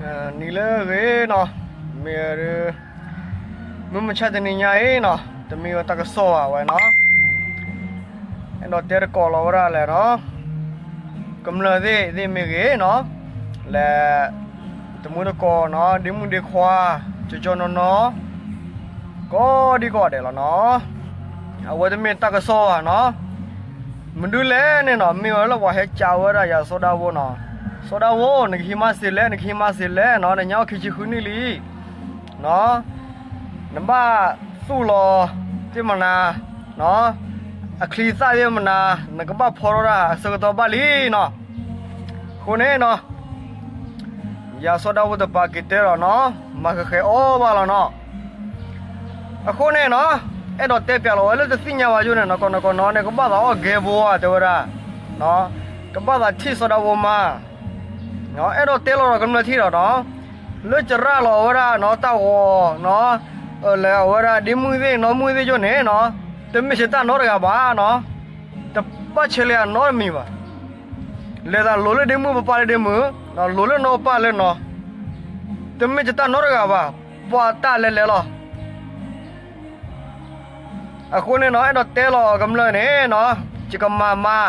နံၤလၢအဂ့ၤနီၤ, မ့ၢ် မုၢ်မဆါတနံၤညါအံၤနီၤ, တမ့ၢ်ဝဲတၢ်ကစီၣ်ဘၣ်ဝဲနီၤ, အဲၣ်ဒိးတဲတကိးလီၤဝဲဒၣ်လဲၣ်နီၤ, ကမျၢၢ်သ့ၣ်သ့ၣ်မ့ၢ်ဂ့ၤနီၤ, လဲၤ တမုၢ်တကိးနီၤ, ဒ့မုၣ်ဒ့ခွါ ကၠီကၠီနီၤနီၤ, ကိးဒံကိးဒဲးလီၤနီၤ, အဝဲတမ့ၢ်တၢ်ကစီၣ်ဘၣ်နီၤ, မနုၤလဲၣ်န့ၣ်နီၤ, မ့ၢ်ဝဲလၢပှၤဟဲကးဝဲဒၣ်ယၤစီၤဒၤဝိနီၤ, စီၤဒၤဝိ နကဟံးမါစ့လဲၣ်, နကဟံးမါစ့လဲၣ်နီၤ, နညါအိၣ်ခံဆံဃုနံၣ်လံ နဘၣ်သူၣ်လီၤသ့ၣ်မနၤ, အချံသၣ်သ့ၣ်မနၤ, နကဘၣ်ဖီထီၣ်တၢ်အဆၢကတီၢ်ဘၣ်လံနီၤ, အဃိန့ၣ်နီၤ ယၤစီၤဒၤဝိတပာ်က့ၤတဲလီၤနီၤ, မၤဃဲၤဃဲၤအီၣ်ဘၣ်လီၤနီၤ, အဃိန့ၣ်နီၤ, အဲၣ်ဒိးတဲပျးလီၤဝဲလၢတသ့ၣ်ညါဘၣ်ယိၣ်န့ၣ်နီၤ, ကိးနီၤကိးနီၤန့ၣ် ကဘၣ်သးအီၣ်ဂဲၤဘိဧါ တဲဝဲဒၣ်, ကဘၣ်သးထံၣ်စီၤဒၤဝိမါ, အဲၣ်ဒိးတဲလီၤဒီးကမျၢၢ်ထံၣ်ဒီးနီၤ, လၢစရၣ်လီၤဝဲဒၣ်နီၤ, တၢ်ဂီၤနီၤ, လဲၤအဝဲဒၣ်ဒ့မုၣ်သ့ၣ်နီၤ, မုၣ်သ့ၣ်ယိၣ်န့ၣ်နီၤ, တမ့ၢ်ဆဲးတၢ်နီတဂၤဘၣ်နီၤ, တဘၣ်ဆဲးလၢအနီတမံၤဘၣ်, လဲၤသးလိၤလၢဒ့မုၣ်ပပၢ်လၢဒ့မုၣ်, လိၤလၢနီၢ်ပၢ်လၢနီၤ, တမ့ၢ်ဆဲးတၢ်နီတဂၤဘၣ်, ပှၤတၢ်လဲၤလဲၤလီၤ အဃိန့ၣ်နီၤ, အဲၣ်ဒိးတဲလီၤကမျၢၢ်န့ၣ်နီၤ, ယကမၤမါ,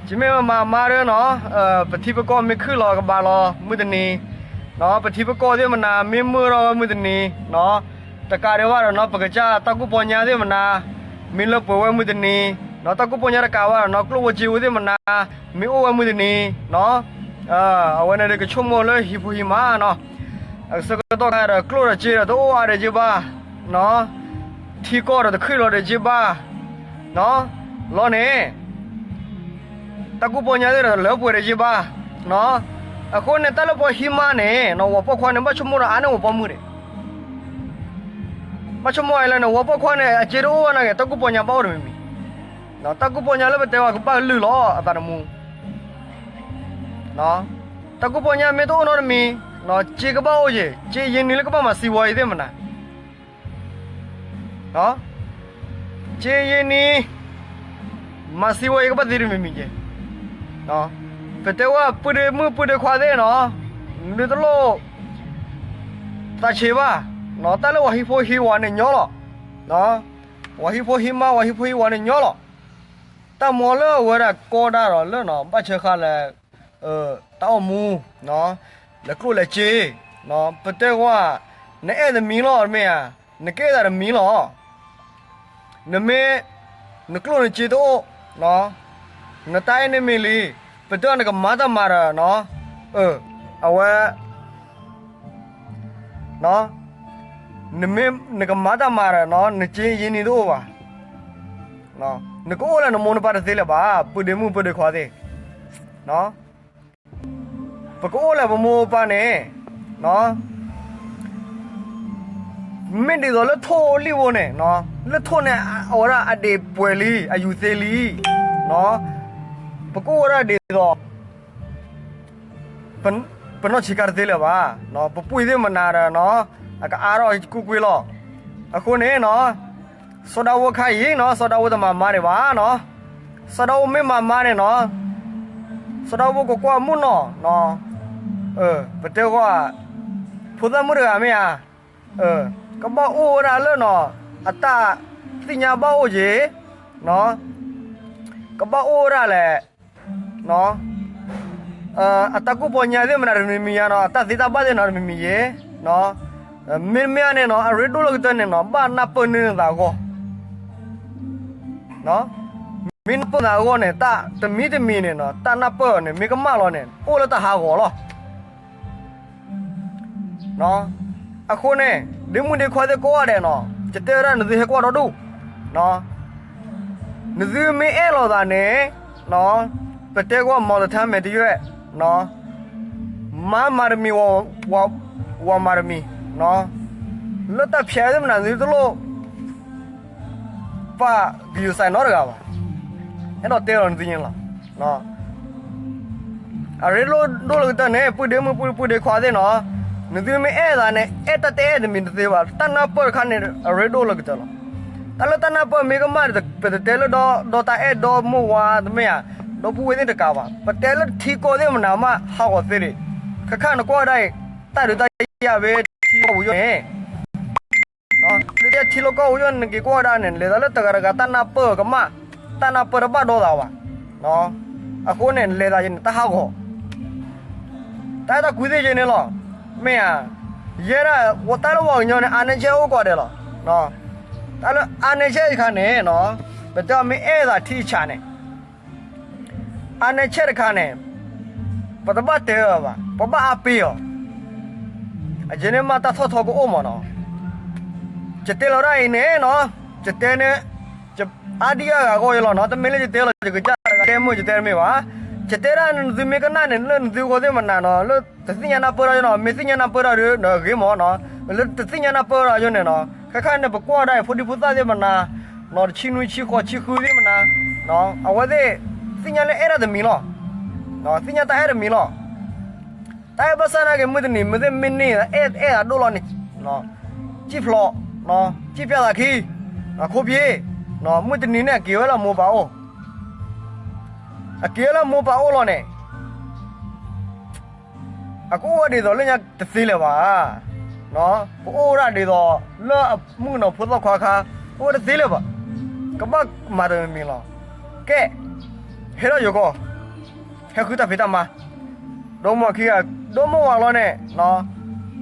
ယမ့ၢ်မၤမါဒီးနီၤ, ပထံပကီၢ်မ့ၢ်ခုၣ်လီၤကဘၣ်လီၤမုၢ်တနံၤ, ပထံပကီၢ်သ့ၣ်မနၤ မ့ၢ်မုာ်ထီၣ်ဝဲမုၢ်တနံၤ, တကးဒံးဘၣ်ဒီးနီၤ, ပကစၢ်တၢ်ကူၣ်ပီညါသ့ၣ်မနၤ, မ့ၢ်လၢပှဲၤဝဲမုၢ်တနံၤ, တၢ်ကူၣ်ပီညါတကးဘၣ်ဒီးနီၤ, ကျိၣ်ဖိစ့ဖိသ့ၣ်မနၤ, မ့ၢ်အိၣ်ဝဲမုၢ်တနံၤ, အဝဲန့ၣ်ဒီးကဆိကမိၣ်လၢဟံၣ်ဖိဟံးမါနီၤ, အဆၢကတီၢ်ခါဒီးကျိၣ်ဒီးစ့ဒီးတအိၣ်အါဒီးက့ဘၣ်, ထံကီၢ်ဒီးတခုၣ်လီၤဒီးက့ဘၣ်, လီၤန့ၣ်, တၢ်ကူၣ်ပီညါသ့ၣ်ဒီးလၢပှဲၤဒီးက့ဘၣ်, အဃိန့ၣ် တၢ်လၢပှၤဟံးမါန့ၣ်နီၤ, ဝဲပိာ်ခွါန့ၣ် ဘၣ်ဆိကမိၣ်ဒီးအါန့ၢ်ဝဲပိာ်မုၣ်ဒံး, ဘၣ်ဆိကမိၣ်အါလဲၣ်န့ၣ်, ဝဲပိာ်ခွါန့ၣ် အစ့တအိၣ်ဘၣ်နာ်က့ၤ တၢ်ကူၣ်ပီညါဘၣ်အိၣ်တမံၤမံၤ, တၢ်ကူၣ်ပီညါလၢပတဲဝဲကဘၣ်လုၢ်လီၤအသးတမူ တၢ်ကူၣ်ပီညါမ့ၢ်တအိၣ်နီတမံၤ, စ့ကဘၣ်အိၣ်က့ၤ, စ့ယ့နံၤလၢကဘၣ်မၤစံးဝီအံၤသ့ၣ်မနၤ, စ့ယ့နံၤ, မၤစံးဝီအံၤကဘၣ်သ့တမံၤမံၤက့ၤ, ပတဲဝဲပုၢ်ဒ့မုၣ်ပုၢ်ဒ့ခွါသ့ၣ်နီၤ, နဒုးတလိၣ် သးဆံးဘၣ်, တၢ်လၢပှၤဟံးဖိဟံးဝၤန့ၣ်ညီလီၤ, ပှၤဟံးဖိဟံးမါ ပှၤဟံးဖိဟံးဝၤန့ၣ်ညီလီၤ, တၢ်မီလၢအဝဲဒၣ်ကီဒၣ်ဒီးလၢနီၤ ဘၣ်ဆၢဃာ်လၢ တၢ်အိၣ်မူ, လဲၤကျိၣ်လဲၤစ့, ပတဲဝဲ, နအဲၣ်တမံၤလီၤမ့ၢ်ဧါ, နကအဲၣ်သးတမံၤလီၤ, နမ့ၢ် နကျိၣ်နစ့တအိၣ်, နတၢ်အဲၣ်န့ၣ်မ့ၢ်လံ, ပတဲဝဲနကမၤတၢ်မၤဒီး အဝဲ နမ့ၢ်နကမၤတၢ်မၤဒီး နစ့ယ့နံၤတအိၣ်ဘၣ်, နကအိၣ်လၢနမိၢ်နပၢ်တသ့လၢၤဘၣ်, ပုၢ်ဒ့မုၣ်ပုၢ်ဒ့ခွါသ့ၣ်, ပကအိၣ်လၢပမိၢ်ပပၢ်န့ၣ် မ့ၢ်ဒ်သိးလၢထိၣ်လံၣ်ဖိန့ၣ်, လၢထိၣ်န့ၣ် အဝဲဒၣ်အဒံးပှဲၤလံ အယူၤသ့လံ, ပကအိၣ်ဝဲဒၣ်ဒ်သိး ပနီၢ်ဆံးခါတသ့လၢၤဘၣ်, ပပုၢ်သ့ၣ်မနၤဒီး အကအါထီၣ်ကွ့ၢ်ကွ့ၢ်လီၤ, အဃိန့ၣ်နီၤ စီၤဒၤဝိခါအံၤနီၤ စီၤဒၤဝိတမၤမါဒံးဘၣ်နီၤ, စီၤဒၤဝိမ့ၢ်မၤမါန့ၣ်နီၤ စီၤဒၤဝိကကွၢ်မုၢ်နီၤ, ပတဲဃီ ဖိသၣ်မုၣ်တဂၤမ့ၢ်ဧါ, ကဘၣ်အိၣ်ဝဲဒၣ်လၢနီၤ အတၢ်သ့ၣ်ညါဘၣ်အိၣ်က့ၤ, ကဘၣ်အိၣ်ဝဲဒၣ်လဲၣ် အတၢ်ကူၣ်ပီညါသ့ၣ်မနုၤတမံၤမံၤဧါနီၤ, အတၢ်သ့တၢ်ဘၣ်သ့ၣ်နီၤတမံၤမံၤယ့ၣ်, မ့မ့ၢ်န့ၣ်နီၤ အရ့ဒိၣ်လၢကတၢၢ်န့ၣ်နီၤ ဘၣ်နၢ်ပၢၢ်န့ၢ်နသးအဂီၢ်, မ့ၢ်နၢ်ပၢၢ်နသးအဂီၢ်န့ၣ် တၢ်တမံၤတမံၤန့ၣ်နီၤ တၢ်နၢ်ပၢၢ်န့ၣ် မ့ၢ်ကမၣ်လီၤန့ၣ် အိၣ်လၢတၢ်ဟးဂီၤလီၤ. အဃိန့ၣ် ဒ့မုၣ်ဒ့ခွါသ့ၣ်ကိးဂၤဒဲးနီၤ ယတဲဝဲဒၣ်နသုဟဲကွၢ်ဒီဒူၣ်, နသုမ့ၢ်အဲၣ်လိာ်သးန့ၣ် ပတဲကွၢ် မီၤတထါမဲာ်တယွဲၣ်, မၤမၤတမံၤ ဝၤမၤတမံၤ, လၢတၢ်ဖျဲးသ့ၣ်မနုၤ နသုတလိၣ် ပာ်ကယူၤစၢ်နီတဂၤဘၣ်. အဲၣ်ဒိးတဲလီၤနသုညါလီၤ. အရ့ဒိၣ်ဒိၣ်လၢကတၢၢ်န့ၣ် ပုၢ်ဒ့မုၣ်ပုၢ်ဒ့ခွါသ့ၣ်နီၤ, နသုမ့ၢ်အဲၣ်သးန့ၣ် အဲၣ်တၢ်တအဲၣ်တမံၤတသ့ဘၣ်. တၢ်နၢ်ပၢၢ်တခါန့ၣ် အရ့ဒိၣ်လၢကတၢၢ်လီၤ. တၢ်လၢတၢ်နၢ်ပၢၢ်မ့ၢ်ကမၣ် ပတတဲလၢဒီတၢ်အဲၣ်ဒီမိၢ်ဝၤတမ့ၢ်ဧါ, ဒီပုၢ်ဝဲၢ်သ့ၣ်တကးဘၣ်. ပတဲလၢထံကီၢ်သ့ၣ်မနုၤမး ဟးဂီၤသ့ဒံး ခဲခါနကွၢ်ဝဲဒၣ်အံၤ တၢ်ဒုးတၢ်ယၤဖဲထံလီၢ်ကီၢ်ပူၤယိၣ်န့ၣ်, ဒုးတၢ်ထံလီၢ်ကီၢ်ပူၤယိၣ်န့ၣ် နက့ၤကွၢ်ဝဲဒၣ်န့ၣ် လဲၤသးလၢတဂၤတဂၤတၢ်နၢ်ပၢၢ်ကမၣ်, တၢ်နၢ်ပၢၢ်တဘၣ်ဒီသးဘၣ်. အဃိန့ၣ် လဲၤသးယန့ၣ် တၢ်ဟးဂီၤ တၢ်အဲၣ်တၢ်ကွံသ့ၣ်ယဲန့ၣ်လီၤ. မ့ၢ်ဧါ, ယဲဒၣ် တၢ်လၢပှၤကညီန့ၣ် အါနဲဆဲအိၣ်ကိးဂၤဒဲးလီၤ. တၢ်လၢအါနဲဆဲတခါန့ၣ်နီၤ, ပတဲအီၤမ့ၢ်အဲၣ်သးထံဆးန့ၣ်, အါနဲဆဲတခါန့ၣ် ပတဘၣ်တဲအီၤဘၣ်, ပဘၣ်အါပ့ၤအီၤ. အယဲန့ၣ်မ့ၢ်တၢ်ထီၣ်ထီကအိၣ်မးနီၤ. ယတဲလီၤဒၣ်အံၤန့ၣ်နီၤ, ယတဲန့ၣ် အါဒံအါဂၤအဂီၢ်ယလီၤနီၤ, တမ့ၢ်လၢယတဲလီၤ ယကစၢ်တဂၤတဲမုာ် ယတဲတမ့ၢ်ဘၣ်. ယတဲဒၣ်နသုမ့ၢ်ကနၣ်န့ၣ် လၢနသုအဃိသ့ၣ်မနၤနီၤ, လၢတသ့ၣ်ညါနၢ်ပၢၢ်တၢ်ယိနီၤ, မ့ၢ်သ့ၣ်ညါနၢ်ပၢၢ်တၢ်ဒီး ဂ့ၤမးနီၤ, လၢတသ့ၣ်ညါနၢ်ပၢၢ်တၢ်ယိန့ၣ်နီၤ, ခဲခါန့ၣ် ပကွၢ်ဒၣ်အံၤ ဖိဒံဖိသၣ်သ့ၣ်မနၤ, တဆံနွံဆံဃိးဆံဃုသ့ၣ်မနၤ, အဝဲသ့ၣ် သ့ၣ်ညါလၢအဲၣ်ဒၣ်တမံၤလီၤ. သ့ၣ်ညါတၢ်အဲၣ်တမံၤလီၤ. တၢ်အဲၣ်ဘၣ်ဆၣ်နာ်က့ မုၢ်တနံၤ မ့ၢ်သ့ၣ်မ့ၢ်န့ၢ် အဲၣ်အဲၣ်အဒိၣ်လီၤန့ၣ်, စံၣ်ဖျိး, စံၣ်ပျၢ်သးခံ, ခိၣ်ဖံး, မုၢ်တနံၤန့ၣ် အက့ၤဝဲလၢအမိၢ်ပၢ်အိၣ်, အက့ၤဝဲလၢအမိၢ်ပၢ်အိၣ်လီၤန့ၣ် အကအိၣ်ဝဲဒ်သိးလၢညါတသ့လၢၤဘၣ်. ကအိၣ်ဝဲဒၣ်ဒ်သိးလၢအမုၣ်ကနီၤဖိသၣ်ခွါခါ, အိၣ်ဝဲတသ့လၢၤဘၣ်. ကဘၣ်မၤတမံၤမံၤလီၤ. ကဲ, ဟဲထီၣ်ယိၤကီၢ်, ဟဲဃုတၢ်ဖံးတၢ်မၤ, ဒိၣ်မိၢ်ခံဂၤ, ဒိၣ်မိၢ်ဝၤလီၤန့ၣ်,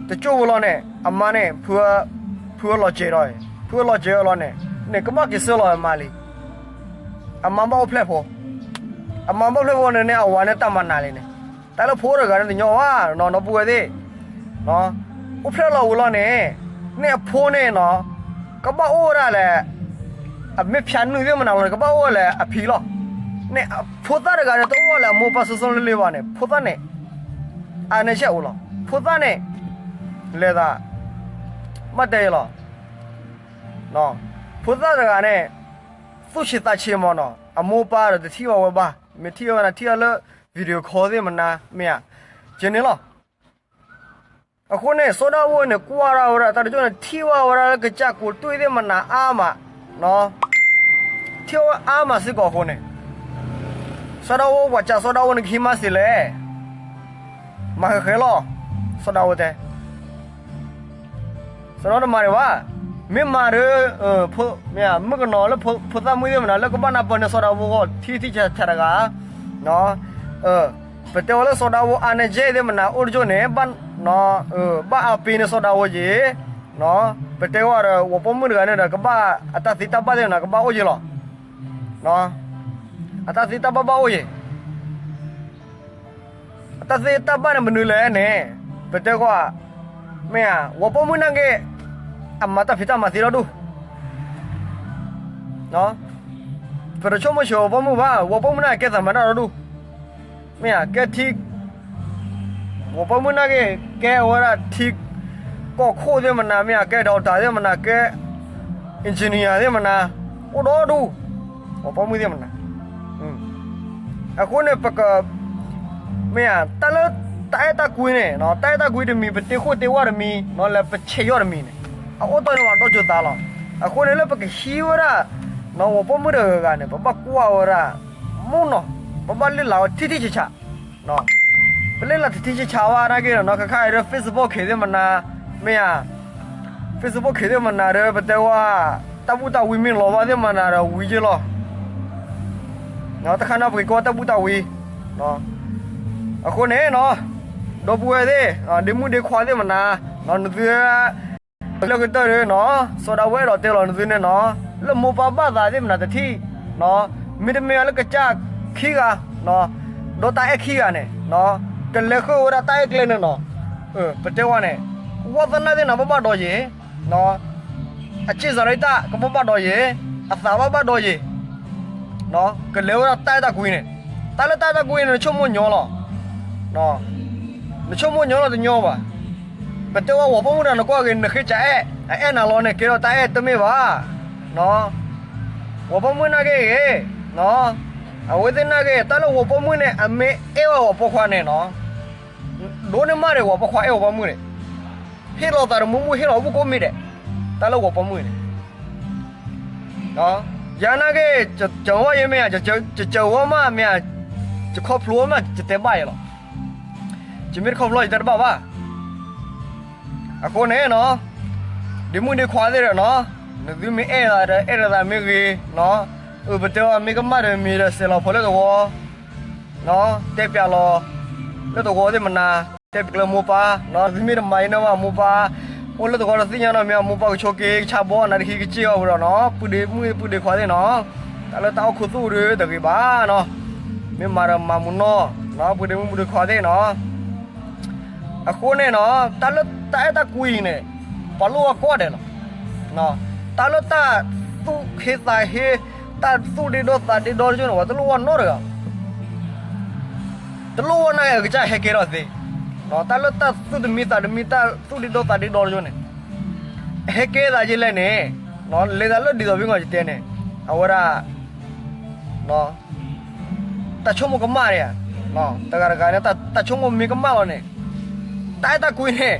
တကၠိၢ်ဝဲလီၤန့ၣ် အမါန့ၣ် ဖုအလီၤစဲးဒီး, ဖုအလီၤစဲးအီၤလီၤန့ၣ်, န့ၣ်ကဘၣ်က့ၤဆၢလီၤအမါလံ. အမါဘၣ်အိၣ်ဖျဲၣ်ဖိ, အမါဘၣ်အိၣ်ဖျဲၣ်ဖိန့ၣ်န့ၣ် အဝၤန့ၣ်တၢ်မၤနးလံန့ၣ်, တၢ်လၢဖိတဂၤန့ၣ်တညီဘၣ်နီၤ, ဒီပုၢ်ဝဲၢ်သ့ၣ်, အိၣ်ဖျဲၣ်လီၤဝံၤလီၤန့ၣ်, န့ၣ်အဖိန့ၣ်နီၤ, ကဘၣ်အိၣ်ဝဲဒၣ်လဲၣ်, အမ့ၢ်ဖၠးနုာ်သ့ၣ်မနုၤလီၤန့ၣ် ကဘၣ်အိၣ်ဝဲလၢအဖံလီၤ. န့ၣ်ဖိသၣ်တဂၤန့ၣ် တအိၣ်ဝဲလၢအမိၢ်ပၢ်စီစီလ့လ့ဘၣ်န့ၣ် ဖိသၣ်န့ၣ်, အါန့ၢ်ဆဲးအိၣ်လီၤ. ဖိသၣ်န့ၣ်, လဲၤသး, ဘၣ်တဲယလီၤ. ဖိသၣ်တဂၤန့ၣ်, သူၣ်ဆံးသးဆံးမးနီၤ, အမိၢ်ပၢ်ဒီးတထံၣ်ဘၣ်ဝဲဘၣ်, မ့ၢ်ထံၣ်ဝဲနၤထံၣ်အီၤလၢ video call သ့ၣ်မနၤ, မ့ၢ်ဧါ, ကန့ၣ်လီၤ. အဃိန့ၣ် စီၤဒၤဝိန့ၣ် ကွၢ်ဒၣ်ဝဲဒၣ် တၢ်တကၠိၢ်န့ၣ် ထံၣ်ဘၣ်ဝဲဒၣ်လၢကစၢ်ကိးတွံၢ်သ့ၣ်မနၤအါမး, ထံၣ်ဝဲအါမးစ့ၢ်ကီးအဃိန့ၣ်, စီၤဒၤဝိပှၤစံး စီၤဒၤဝိန့ၣ်ကဟံးမါစ့လဲၣ်, မၤဃဲၤဃဲၤလီၤ, စီၤဒၤဝိတဲ စီၤဒၤဝိတမၤဒံးဘၣ်, မ့ၢ်မၤဒီး, မ့ၢ်မုၣ်ကနီၤလၢဖိသၣ်မုၣ်သ့ၣ်မနၤ လၢကဘၣ်နၢ်ပၢၢ်န့ၢ်စီၤဒၤဝိအဂီၢ် ထံထံဆးဆးတဂၤ, ပတဲဝဲလၢစီၤဒၤဝိအါန့ၢ်ကဲသ့ၣ်မနၤ အိၣ်တကၠိၢ်န့ၣ်, ဘၣ်အပ့ၤန့ၢ်စီၤဒၤဝိက့ၤ, ပတဲဝဲဒီး ဝီၤပိာ်မုၣ်တဂၤန့ၣ်ဒီး ကဘၣ်အတၢ်သ့တၢ်ဘၣ်သ့ၣ်မနၤ ကဘၣ်အိၣ်က့ၤလီၤ, အတၢ်သ့တၢ်ဘၣ်ဘၣ်အိၣ်က့ၤ အတၢ်သ့တၢ်ဘၣ်န့ၣ်မနုၤလဲၣ်န့ၣ်, ပတဲကွၢ်, မ့ၢ်ဧါ, ဝီၤပိာ်မုၣ်နာ်က့, အမၤတၢ်ဖံးတၢ်မၤသ့လီၤဒူၣ်, ပတဆိကမိၣ်ဆၢဝီၤပိာ်မုၣ်ဘၣ်, ဝီၤပိာ်မုၣ်နာ်က့ ကဲသးမၤတၢ်လီၤဒူၣ်, မ့ၢ်ဧါ, ကဲထံ ဝီၤပိာ်မုၣ်နာ်က့ ကဲဝဲဒၣ်ထံကီၢ်ခိၣ်သ့ၣ်မနၤ, မ့ၢ်ဧါ, ကဲ doctor သ့ၣ်မနၤ, ကဲ engineer သ့ၣ်မနၤ, အိၣ်ဒီဒူၣ်, ဝီၤပိာ်မုၣ်သ့ၣ်မနၤ, အဃိန့ၣ် ပက, မ့ၢ်ဧါ, တၢ်လၢတၢ်အဲၣ်တၢ်ကွံန့ၣ်, တၢ်အဲၣ်တၢ်ကွံတမံၤ ပတ့ခိၣ်တ့ဝၢ်တမံၤ, လၢပဆဲးယီၢ်တမံၤန့ၣ်, အအိၣ်တီၢ်န့ၢ်ပှၤဒီးကၠိသးလီၤ. အဃိန့ၣ်လၢပကဟံးဝဲဒၣ်, ဝီၤပိာ်မုၣ်တဂၤဂၤန့ၣ် ပဘၣ်ကွၢ်ဝဲဒၣ်, မုၢ်နီၤ, ပဘၣ်လ့ၣ်လၤဝဲထံထံဆးဆး ပလ့ၣ်လၤထံထံဆးဆးဝဲနာ်က့ဒီးနီၤ, ခဲခါအံၤဒီး Facebook ခံးသ့ၣ်မနၤ, မ့ၢ်ဧါ, Facebook ခံးသ့ၣ်မနၤဒီး ပတဲဝဲ, တၢ်ဘူၣ်တၢ်ဝံမ့ၢ်လီၤဘၣ်သ့ၣ်မနၤဒီး ဝံၤက့ၤလီၤ, တခါန့ၣ်ပက့ၤကွၢ်တၢ်ဘူၣ်တၢ်ဝံ, အဃိန့ၣ်နီၤ, ဒီပုၢ်ဝဲၢ်သ့ၣ်, ဒ့မုၣ်ဒ့ခွါသ့ၣ်မနၤ, နသု လၢကတၢၢ်ဒီးနီၤ, စီၤဒၤဝိအဲၣ်ဒိးတဲလီၤနသုန့ၣ်နီၤ, လၢမိၢ်ပၢ်ဘၣ်သးသ့ၣ်မနၤတထံၣ်, မ့တမ့ၢ်လၢကစၢ်ခံဂၤ, ဒီးတၢ်အဲၣ်ခံဂၤန့ၣ်, ကလဲၤဃုာ်ဝဲဒၣ်တၢ်အဲၣ်ကျဲန့ၣ်နီၤ, ပတဲဝဲန့ၣ်, ဝီသနာ်သ့ၣ်နၤဘၣ်ဘၣ်ဒီးယ့ၤ, အစ့ၣ်စၤရံတၢ်ကဘၣ်ဘၣ်ဒီးယ့ၤ, အသးဘၣ်ဘၣ်ဒီးယ့ၤ, ကလဲၤဝဲဒၣ်တၢ်အဲၣ်တၢ်ကွံန့ၣ်, တၢ်လၢတၢ်အဲၣ်တၢ်ကွံန့ၣ် နဆိကမိၣ်ညီလီၤ နဆိကမိၣ်ညီလီၤတညီဘၣ်. ပတဲဝဲဝီၤပိာ်မုၣ်တဂၤ နကွၢ်က့ၤ နဃ့ကအဲၣ်, အအဲၣ်နၤလီၤန့ၣ် ကဲထီၣ်တၢ်အဲၣ်တမ့ၢ်ဘၣ်. ဝီၤပိာ်မုၣ်နာ်က့ဂ့ၤ, အဝဲသ့ၣ်နာ်က့ တၢ်လၢဝီၤပိာ်မုၣ်န့ၣ် အမ့ၢ်အဲၣ်ဝဲဝီၤပိာ်ခွါန့ၣ်နီၤ, ဒိးန့ၢ်မးဒီး ဝီၤပိာ်ခွါအဲၣ်ဝီၤပိာ်မုၣ်န့ၣ်, ဟ့ၣ်လီၤသးတမူမူ ဟ့ၣ်လီၤဘူၣ်ကိးမံၤဒဲး, တၢ်လၢဝီၤပိာ်မုၣ်န့ၣ် ယၤနာ်က့, ယဝဲယမ့ၢ်ဧါ, ယစၢၤဝဲမးမ့ၢ်ဧါ, ယခီဖျိဝဲမး ယတဲဘၣ်ယဲလီၤ. ယမ့ၢ်တခီဖျိယတဲတဘၣ်ဘၣ်. အဃိန့ၣ်နီၤ, ဒ့မုၣ်ဒ့ခွါသ့ၣ်ဒီးနီၤ, နသုမ့ၢ်အဲၣ်သးဒီးအဲၣ်လိာ်သးမ့ၢ်ဂ့ၤနီၤ, အပတဲအီၤမ့ၢ်ကမၣ်ဒီးမ့ၢ်ဒီးစဲးလီၤဖိလၢသဝီ, တဲပၠးလီၤလၢသဝီသ့ၣ်မနၤ, တဲပၠးလၢမိၢ်ပၢ်, သုမ့ၢ်တမၤယန့ၢ်ဘၣ်မိၢ်ပၢ်, အိၣ်လၢသဝီတသ့ၣ်ညါနီတမံၤ မိၢ်ပၢ်ကဆိးက့ကဆါဘီနၤတဟံးကစ့ၢ်အီၤဝဲဒီးနီၤ, ပုၢ်ဒ့မုၣ်ပုၢ်ဒ့ခွါသ့ၣ်နီၤ, တၢ်လၢတၢ်အိၣ်ခူသူၣ်ဒီးတဂ့ၤဘၣ်နီၤ, မ့ၢ်မၤဒီးမၤမူနီၤ, ပုၢ်ဒ့မုၣ်ပုၢ်ဒ့ခွါသ့ၣ်နီၤ. အဃိန့ၣ်နီၤ, တၢ်လၢတၢ်အဲၣ်တၢ်ကွံအံၤန့ၣ်, ပှၤလိၣ်ဝဲကိးဂၤဒဲးလီၤ. တၢ်လၢတၢ်သူၣ်ဟ့သးဟ့, တၢ်သူၣ်ဒ့ဒီသးဒ့ဒီတကၠိန့ၣ် ပှၤတလိၣ်ဝဲနီတဂၤ, တလိၣ်ဝဲန့ၣ်အကစၢ်ဟဲကဲထီၣ်သ့, တၢ်လၢတၢ်သူၣ်တမံသးတမံ တၢ်သူၣ်ဒ့ဒီသးဒ့ဒီတကၠိန့ၣ်, ဟဲကဲသးယ့လဲၣ်န့ၣ်, လဲၤသးလၢဒ်သိးဖဲကီၢ်ယတဲန့ၣ်, အဝဲဒၣ် တၢ်ဆိကမိၣ်ကမၣ်ဒံးဧါ, တဂၤတဂၤန့ၣ် တၢ်ဆိကမိၣ်မ့ၢ်ကမၣ်လီၤန့ၣ်, တၢ်အဲၣ်တၢ်ကွံန့ၣ်,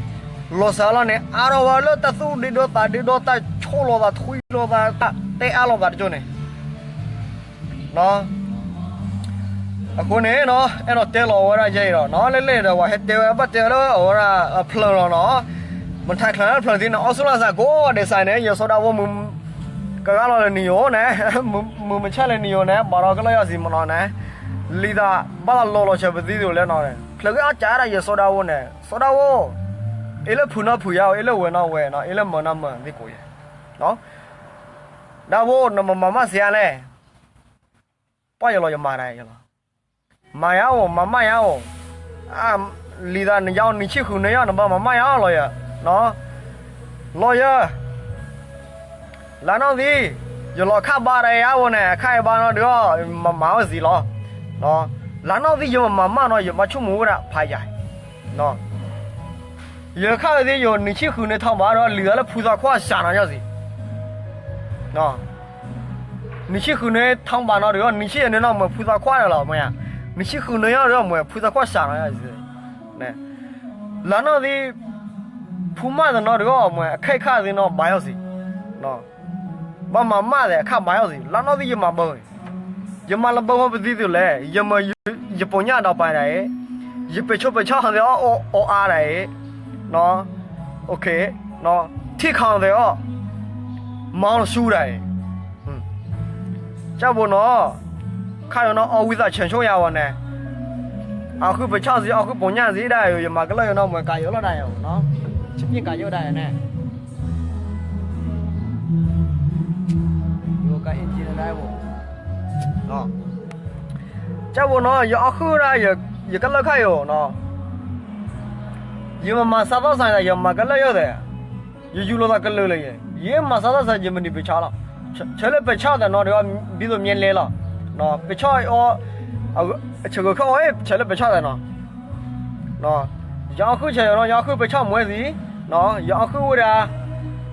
လီၤစှၤလီၤန့ၣ် အါထီၣ်ဝဲလၢတၢ်သူၣ်ဒ့ဒီသးဒ့ဒီ တၢ်ဆိၣ်လိာ်သးထွံလိာ်သး တၢ်တဲအါလိာ်သးတကၠိန့ၣ် အဃိန့ၣ်နီၤ, အဲၣ်ဒိးတဲလီၤဝဲဒၣ်ယဲအံၤဒီးနီၤ, လဲၤလဲၤဒီးပှၤဟဲတဲဝဲ ဘၣ်တဲဝဲလၢအဝဲဒၣ်အဖျၢၣ်လီၤနီၤ, မထါချၢၣ်လၢဖျၢၣ်သ့ၣ်န့ၣ် အီစူၣ်လၢ်စးကိးဂၤဒဲးစးန့ၣ် ယစီၤဒၤဖိမုၢ် ကဂၤလီၤလၢနံၤယိာ်န့ၣ်, မုၢ်မုၢ်ဆါလၢနံၤယိာ်န့ၣ် ဘၣ်ဒီးကလၢယီၤစံးမနီၤန့ၣ်, လံာ်သးဘၣ်လီၤလီၤဆၢပသံသ့ၣ်လၢနီၤ, ဖျၢၣ်ဂ့ၤအီၣ်ကးဒၣ်ယစီၤဒၤဖိန့ၣ်, စီၤဒၤဖိ, အ့လၢဖုးနီၢ်ဖုးယၤအိၣ်, အ့လၢဝဲၢ်နီၢ်ဝဲၢ်နီၤ, အ့လၢမၢၤနီၢ်မၢၤသ့ၣ်ကိးယၤ, ဒၤဖိ နမၤမၤမၢ်စံးယၤလဲၣ် ပှၢ်ယလီၤယမၤတၢ်ယလီၤ, မၤယၤအိၣ် မၤမၢ်ယၤအိၣ်, လံာ်သးနယၤအိၣ်နံၣ်ဆံဃုာ်န့ၣ်ယီၤ နဘၣ်မၤမၢ်ယၤအိၣ်လီၤယၤ, လီၤယၤ, လါနီၢ်သံ, ယလီၤခၣ်ဘါတၢ်ယၤအိၣ်န့ၣ် အခါအံၤဘါနီၤဒုးအီၤ မၤမၤဝဲစံးလီၤ, လါနီၢ်သံယမၤမၢ်နီၤ ယဘၣ်ဆိကမိၣ်ဝဲဒၣ်ဖးယၤ ယခါဝဲသ့ၣ်ယိာ် နံၣ်ဆံဃုာ်န့ၣ်ထီၣ်ဘးဒီး လံာ်သးလၢဖုသးခွါစှၤနီၤယီၤစံး, နံၣ်ဆံဃုာ်န့ၣ်ထီၣ်ဘးနီၤဒီး နံၣ်ဆံယဲၢ်န့ၣ်နီၤ မ့ၢ်ဖုသးခွါန့ၣ်လီၤ, မ့ၢ်ဧါ, နံၣ်ဆံဃုာ်န့ၣ်ယီၤဒီး မ့ၢ်ဖုသးခွါစှၤနီၤယီၤစံး, လါနီၢ်သံ ဖုမၢ်သနီၤဒီး မ့ၢ် အခါခါသ့ၣ်နီၤ ဘါယီၤစံး, ဘၣ်မၤမၢ်သ့ၣ် အခါဘါယီၤစံး လါနီၢ်သံယမၤဘၢဝဲ, ယမၤလၢဘၢဝဲပသံသ့ၣ်လဲၣ်, ယမၤ ယပိာ်ညၣ်ဒီးပာ်ဒၣ်အံၤ, ယပ့ၤဆိပ့ၤဆီသ့ၣ်အီၤ အီအါဒၣ်အံၤ, ထံခီသ့ၣ်အီၤ, မၤအီၤဆူဒၣ်အံၤ, ကၢ်ဘိနီၤ, ခါယိၤနီၤ အီၣ်ဝံသးဆၢဆိယၤဝဲန့ၣ်, အီၣ်ဃုာ်ပဆီစံး အီၣ်ဃုာ်ပိာ်ညၣ်စံးဒၣ်အံၤ ယမၤကလၢယိၤနီၤ မ့ၢ်ကးယိၤလီၤဒၣ်အံၤနီၤ, ဆံပံၣ်ကးယိၤဒၣ်အံၤန့ၣ် ကၢ်ဘိနီၤ ယအီၣ်ဃုာ်ဒၣ် ယကလၢခါယိၤနီၤ, ယမၤမၤစးသီၣ်စး ယမၤကလၢယိၤသ့ၣ်, ယယူၤလိာ်သးကလုာ်လၢယဲ, ယမၤစးသီၣ်စး ယမနံၤပဆီလီၤ, ဆၢလၢပဆီသ့ၣ်နီၤဒီး ဘံသိးမ့ၢ်လဲလီၤ, ပဆီအီၤ, ဆၢဂ့ၤခီအီၤ ဆၢလၢပဆီသ့ၣ်နီၤ ယအီၣ်ဃုာ်ဆၢယိၤနီၤ ယအီၣ်ဃုာ်ပဆီမွဲစံး, ယအီၣ်ဃုာ်ဝဲဒၣ်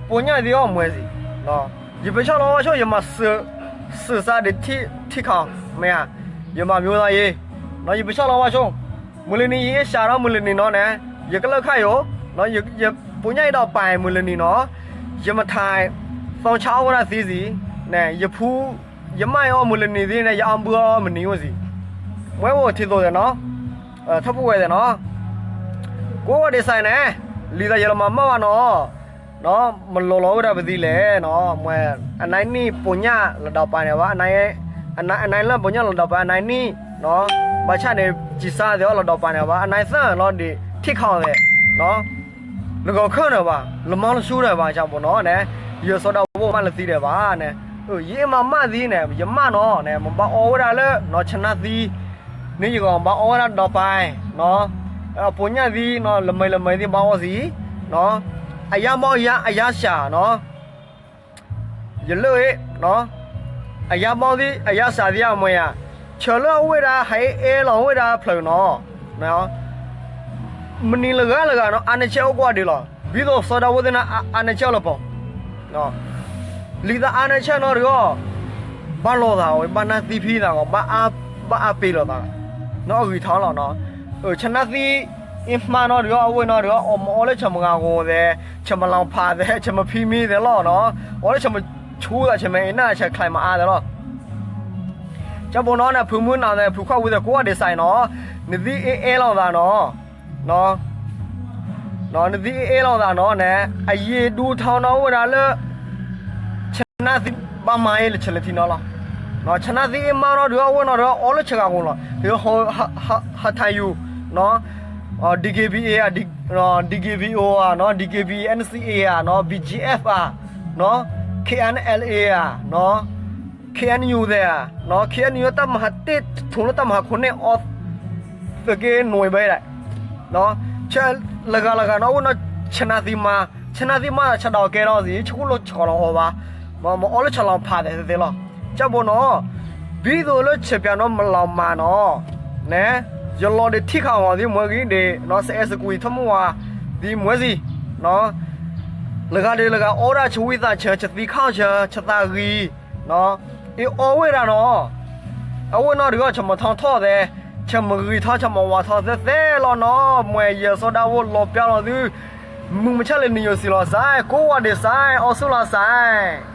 ပိာ်ညၣ်သ့ၣ်အီၤမွဲစံး, ယပဆီလီၤဝါဆိ ယမၤစၢၤစးဒီးထံခီ, မ့ၢ်ဧါ, ယမၤမံၤသးယံၤ, ယပဆီလီၤဝါဆိ, မုၢ်လၢနံၤ ယစးထီၣ်မုၢ်လၢနံၤနီၤန့ၣ်, ယကလၢခါယိၤ, ပိာ်ညၣ်အံၤဒီးပာ်မုၢ်လၢနံၤနီၤ, ယမထါသီဆါအီၣ်ဝဲဒၣ်သံစံး, ယဖူ ယမၢ်အီၣ်မုၢ်လၢနံၤသ့ၣ်န့ၣ် ယအီၣ်ဘုအီၣ်မနံၤဝဲစံး, မွဲအိၣ်ထံသိးသ့ၣ်နီၤ, ထီၣ်ပဝဲသ့ၣ်နီၤ, ကိးဂၤဒဲးစးန့ၣ်, လံာ်သးယလီၤမၤမၢ်ဘၣ်နီၤ, မၤလီၤလီၤဝဲဒၣ်ပသံလဲၣ်နီၤ, မွဲ အနံၤနံၣ်ပိာ်ညၣ်လီၤဒီးပာ်န့ၣ်ဘၣ်, အနံၤလၢပိာ်ညၣ်လီၤဒီးပာ်အနံၤနံၣ်, ဘၣ်ဆၣ်န့ၣ် ကံစါသ့ၣ်အီၤလီၤဒီးပာ်န့ၣ်ဘၣ် အနံၤသၢလီၤဒီး ထံခီသ့ၣ် လၢဂီၤခၢၣ်န့ၣ်ဘၣ် လၢမီလၢဆူန့ၣ်ဘၣ် ကၢ်ဘိနီၤန့ၣ်, ယစီၤဒၤဖိမၢ်လၢသံဒဲးဘၣ်န့ၣ်, ယမၤမၢ်သံန့ၣ် ယမၢ်နီၤန့ၣ် မ့ၢ်ဘၣ်အီဝဲဒၣ်လၢ နီၢ်ဆနါသံ, န့ၣ်ယဂီၢ်ဘၣ်အီဝဲဒၣ်ဒီးပာ်, အပိာ်ညၣ်သံနီၤ လၢမံၤလၢမံၤသံဘၣ်အီစံး, အယါဘီအယါစှၤနီၤ ယလၢအ့ၣ်, အယါဘီသံ အယါစှၤသံအမွဲဧါ, ဆၢလၢအဝဲဒၣ် ဟဲအဲၣ်လီၤဝဲဒၣ်ဖျၢၣ်နီၤ, မနံၤလၢဂၤလၢဂၤနီၤ အါန့ၢ်ဆဲးအိၣ်ကိးဂၤဒဲးလီၤ, ဘံသိးစီၤဒၤဖိသ့ၣ်န့ၣ် အါန့ၢ်ဆဲးအိၣ်လၢပီၤ, လံာ်သးအါန့ၢ်ဆဲးနီၤဒီး, ဘၣ်လိာ်သးဝဲ ဘၣ်နၢ်သံဖံသးဂီၤ, ဘၣ်အါပ့ၤလိာ်သး, နီၢ်အဂံၢ်ထီၣ်လီၤနီၤ, ဆနၣ်သံ အ့ၣ်မးနီၤဒီး အဝဲၢ်နီၤဒီး အီၣ်မၤအီလၢဆၢမုၢ်ဂၤဂီၤသဲး, ဆၢမုၢ်လီၤဖးသဲး, ဆၢမုၢ်ဖံမံသဲးလီၤနီၤ, အီလၢဆၢမုၢ်ဆူသး ဆၢမုၢ်အ့ၣ်နၢ် ဆၢချံမၤအါသဲးလီၤ ကၢ်ဘိနီၤန့ၣ် ဖုမုၢ်နၤသဲး ဖုခွါဝံသဲး ကိးဂၤဒဲးစးနီၤ, နသံအ့ၣ်အဲၣ်လီၤသးနီၤ, နသံအ့ၣ်အ့ၣ်လိာ်သးနီၤန့ၣ် အယံာ်ဒူထီနီၤအိၣ်ဝဲဒၣ်လၢ ဆနၣ်သံဘၣ်မၤအ့ၣ်လၢဆၢလၢထံနီၤလီၤ. ဆနၣ်သံအ့ၣ်မးနီၤဒုး အဝဲနီၤဒီးအီလၢဆဲးဂၤကိာ်လီၤ. ဟ ဟထယူၤ DKBA ဧါ, DKBO ဧါ, DKBA NCA ဧါ, BGF ဧါ, KNLA ဧါ, KNU သ့ၣ်ဧါ, KNU တၢ်မၤဟးတ့ၢ်ထူလၢတၢ်မၤဟးခိၣ်န့ၣ်အီ သုးက့နွံဘၣ်ဒၣ် လၢဂၤလၢဂၤနီၤ အိၣ်နီၤ ဆနၣ်သံမး, ဆနၣ်သံမးဒီးဆဒၣ်အီၤကဲထီၣ်စံး ဆဃိၣ်လိာ်ဆှီလီၤအီၤဘၣ်, မ့ၢ်အီလၢဆှီလီၤဖးသ့ၣ်သ့ၣ်လီၤ. ကၠၢ်ဘိနီၤ ဘံသိးလၢဆဲးပၠးနီၤမလီၤမၤနီၤ န့ၣ် ယလီၤဒ့ထံၣ်ခးအီၤသံမွဲဂံၢ်ဒ့းနီၤ စအဲစကွံထီၣ်မုၢ်ဝါ သံမွဲစံး လၢဂၤဒ့လၢဂၤအီဒၣ်ဆဝံသးဆၢ ဆသံခီၣ်ဆၢ ဆသးဂံၤ အအီဝဲဒၣ်နီၤ အဝဲနီၤဒုး ဆမထီထီၣ်သဲး ဆမဂံၤထီၣ် ဆမဝၤထီၣ်သဲသဲလီၤနီၤ မွဲယဲၢ်စီၤဒၣ်ဝိလီၤပျၢ်လီၤသု မုၢ်မဆါလၢနံၤယိာ်စံးလီၤစဲး ကိးဝၤဒ့းစဲး အီဆူၣ်လီၤစဲး